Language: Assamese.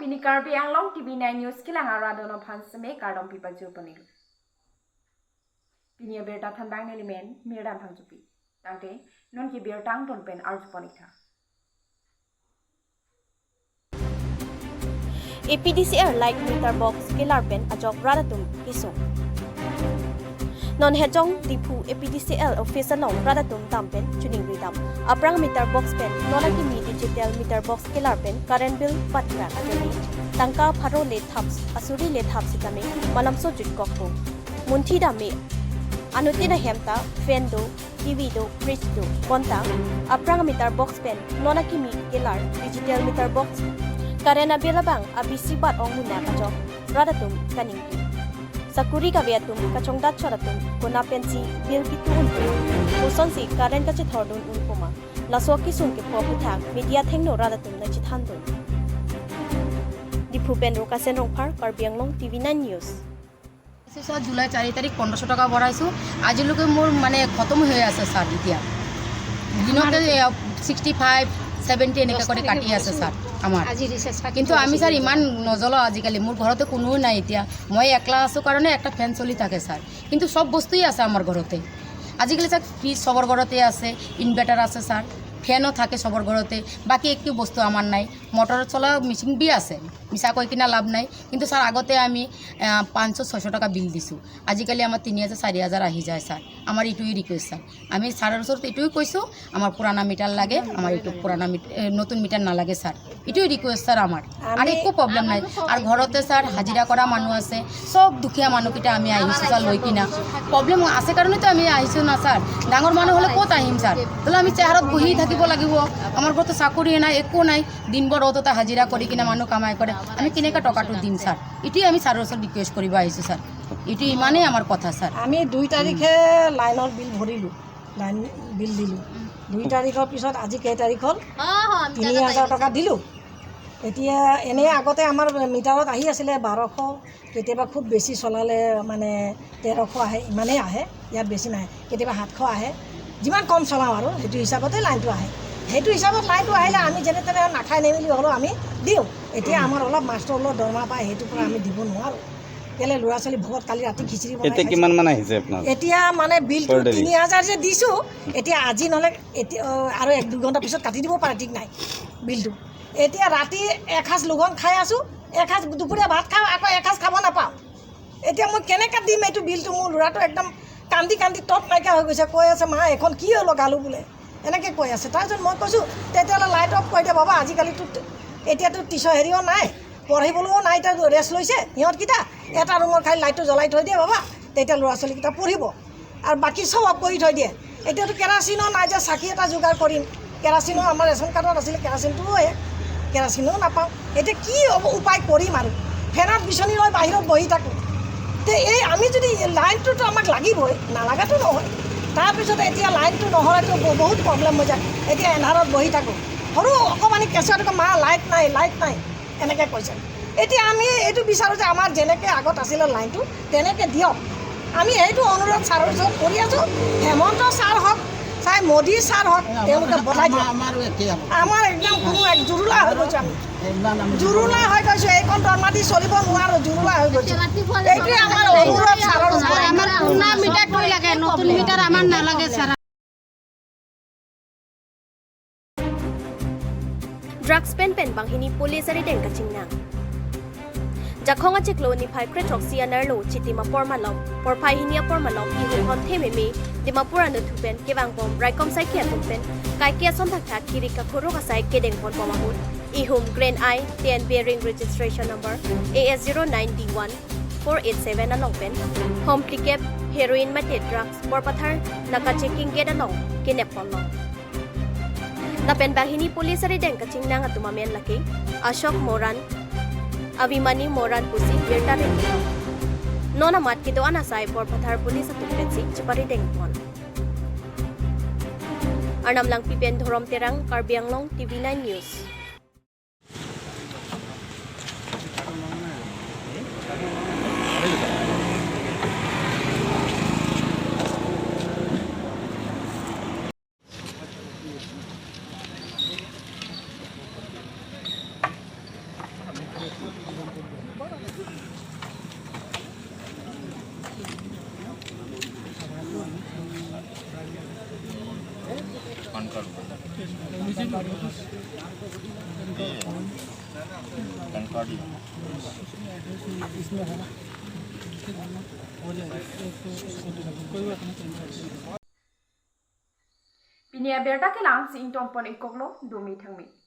Pini Karbi Anglong TV9 News kilang aradono phansme kardom pipa jupani. Pini berta thanbang nelimen mirdam phangjupi. Tangte non ki bertang ton pen arjupani tha. APDCR like meter box kelar pen ajok radatum kisung. Non hejong Diphu APDCL office along radatum dampen chuning ridam. Aprang meter box pen nonaki mi digital meter box kelar pen current bill patra ajani. Tangka pharo le thaps asuri le thaps sikame malamso jut kokpo. Munthi dame anutina hemta fan do TV do fridge do konta aprang meter box pen nonaki mi kelar digital meter box karena belabang abisi bat ong muna kajok radatum kaningki. Sakuri kaviatum kachongda choratum kona pensi bil kitu untu usonsi karen kachi thordun unpoma lasoki sungke phoputhak media thengno radatum na chithandun. Diphu pen rokasen rongphar Karbi Anglong TV9 News. Sir July 4 তাৰিখ 1500 টকা বঢ়াইছোঁ, আজিলৈকে মোৰ মানে খতম হৈ আছে ছাৰ। এতিয়া দিনতে 65 70 এনেকৈ কৰি কাটি আছে ছাৰ আমাৰ। কিন্তু আমি ছাৰ ইমান নজ্বলাওঁ আজিকালি, মোৰ ঘৰতে কোনো নাই, এতিয়া মই একলা আছোঁ কাৰণে একটা ফেন চলি থাকে ছাৰ। কিন্তু চব বস্তুৱেই আছে আমাৰ ঘৰতে আজিকালি ছাৰ, ফ্ৰিজ চবৰ ঘৰতে আছে, ইনভাৰ্টাৰ আছে ছাৰ, ফেনো থাকে চবৰ ঘৰতে, বাকী একো বস্তু আমাৰ নাই। মটৰত চলা মেচিন বি আছে, মিছা কৈ কিনে লাভ নাই। কিন্তু ছাৰ আগতে আমি 500 600 টকা বিল দিছোঁ, আজিকালি আমাৰ 3000 4000 আহি যায় ছাৰ। আমাৰ এইটোৱেই ৰিকুৱেষ্ট ছাৰ, আমি ছাৰৰ ওচৰত এইটোৱে কৈছোঁ, আমাৰ পুৰাণা মিটাৰ লাগে, আমাৰ এইটো পুৰাণা মিটাৰ, নতুন মিটাৰ নালাগে ছাৰ, এইটোৱে ৰিকুৱেষ্ট ছাৰ আমাৰ, আৰু একো প্ৰব্লেম নাই। আৰু ঘৰতে ছাৰ হাজিৰা কৰা মানুহ আছে, চব দুখীয়া মানুহকেইটা আমি আহিছোঁ ছাৰ লৈ কিনা, প্ৰব্লেম আছে কাৰণেতো আমি আহিছোঁ না ছাৰ। ডাঙৰ মানুহ হ'লে ক'ত আহিম ছাৰ, তেতিয়াহ'লে আমি চেয়াৰত বহি থাকিব লাগিব। আমাৰ ঘৰতো চাকৰিয়ে নাই, একো নাই, দিনভৰ ৰ'দতে হাজিৰা কৰি কিনে মানুহ কামাই কৰে, আমি কেনেকৈ টকাটো দিম ছাৰ? এইটোৱে আমি ছাৰৰ ওচৰত ৰিকুৱেষ্ট কৰিব আহিছোঁ ছাৰ, এইটো ইমানেই আমাৰ কথা ছাৰ। আমি 2 তাৰিখে লাইনৰ বিল ভৰিলোঁ, লাইন বিল দিলোঁ 2 তাৰিখৰ পিছত আজি কেই তাৰিখ হ'ল, 3000 টকা দিলোঁ। এতিয়া এনেই আগতে আমাৰ মিটাৰত আহি আছিলে 1200, কেতিয়াবা খুব বেছি চলালে মানে 1300 আহে, ইমানেই আহে, ইয়াত বেছি নাহে, কেতিয়াবা 700 আহে, যিমান কম চলাওঁ আৰু সেইটো হিচাপতে লাইনটো আহে। সেইটো হিচাপত লাইনটো আহিলে আমি যেনে তেনে নাখাই নেমেলি হ'লেও আমি দিওঁ। এতিয়া আমাৰ অলপ মাষ্টৰৰ দৰমহা পায়, সেইটোৰ পৰা আমি দিব নোৱাৰোঁ, কেলৈ ল'ৰা ছোৱালী ভোকত কালি ৰাতি খিচিৰি বনাই। এতিয়া কিমান মান আহিছে আপোনাৰ এতিয়া? মানে বিলটো 3000 যে দিছোঁ, এতিয়া আজি নহ'লে এতিয়া আৰু 1-2 ঘণ্টাৰ পিছত কাটি দিব পাৰে, ঠিক নাই বিলটো। এতিয়া ৰাতি এসাঁজ লঘোণ খাই আছোঁ, এসাঁজ দুপৰীয়া ভাত খাওঁ, আকৌ এসাঁজ খাব নাপাওঁ। এতিয়া মই কেনেকৈ দিম এইটো বিলটো? মোৰ ল'ৰাটো একদম কান্দি কান্দি তত নাইকিয়া হৈ গৈছে, কৈ আছে মা এখন কি লগালোঁ বোলে, এনেকৈ কৈ আছে। তাৰপিছত মই কৈছোঁ তেতিয়াহ'লে লাইট অফ কৰি দে বাবা, আজিকালিতো এতিয়াতো টিচৰ হেৰিও নাই, পঢ়িবলৈও নাই, এতিয়া ৰেষ্ট লৈছে সিহঁতকেইটা, এটা ৰুমৰ খালি লাইটটো জ্বলাই থৈ দিয়ে বাবা, তেতিয়া ল'ৰা ছোৱালীকেইটা পঢ়িব, আৰু বাকী চব অফ কৰি থৈ দিয়ে। এতিয়াতো কেৰাচিনো নাই যে চাকি এটা যোগাৰ কৰিম, কেৰাচিনো আমাৰ ৰেচন কাৰ্ডত আছিলে, কেৰাচিনটোও শেষ, কেৰাচিনো নাপাওঁ। এতিয়া কি উপায় কৰিম আৰু? ফেনত বিচনী লৈ বাহিৰত বহি থাকোঁ। তে এই আমি যদি লাইনটোতো আমাক লাগিবই, নালাগাটো নহয়। তাৰপিছত এতিয়া লাইনটো নহ'লেতো বহুত প্ৰব্লেম হৈ যায়, এতিয়া এন্ধাৰত বহি থাকোঁ। সৰু অকণমানি কেঁচুৱাটোকে মা লাইট নাই, লাইট নাই এনেকৈ কৈছে। এতিয়া আমি এইটো বিচাৰোঁ যে আমাৰ যেনেকৈ আগত আছিলে লাইনটো তেনেকৈ দিয়ক, আমি সেইটো অনুৰোধ ছাৰৰ ওচৰত কৰি আছোঁ। হেমন্ত ছাৰ হওক চাই মোদী ছাৰ হওক, তেওঁলোকে বনাই দিয়ক। আমাৰ একদম কোনো এক জুৰুলা হৈ গৈছোঁ, আমি জুৰুলা হৈ গৈছোঁ, এইখন দৰমহা দি চলিব নোৱাৰোঁ, জুৰুলা হৈ গৈছোঁ। এইটোৱে আমাৰ অনুৰোধ ছাৰৰ ওচৰত। আমাৰ পুৰণা মিটাৰটোৱে লাগে, নতুন মিটাৰ আমাৰ নালাগে sir. Drugs pen pen banghini police ari deng kachingna. Jakhong achik lo ni phai kretrok sianar lo chitima pormalom por phai hinia pormalom i hu hon theme me Dimapur anu thupen kewang bom raikom sai kia tumpen kai kia som thak thak kiri ka khoro ka sai kedeng pon pomahun i hum grand I TN bearing registration number AS09D1 487 along pen home pickup heroin mate drugs Borpathar naka checking gate along kenep ponlong. Napen bahini police ari deng kaching nang atumamen laki Ashok Moran Abhimani Moran pusi birta reng nona mat kido anasai Borpathar police atumpensi chapari deng pon. Arnam lang pipen Dhorom Terang Karbi Anglong TV9 News. Pinia berda ke lang si ingtong pon ikoklo dumi thangmi.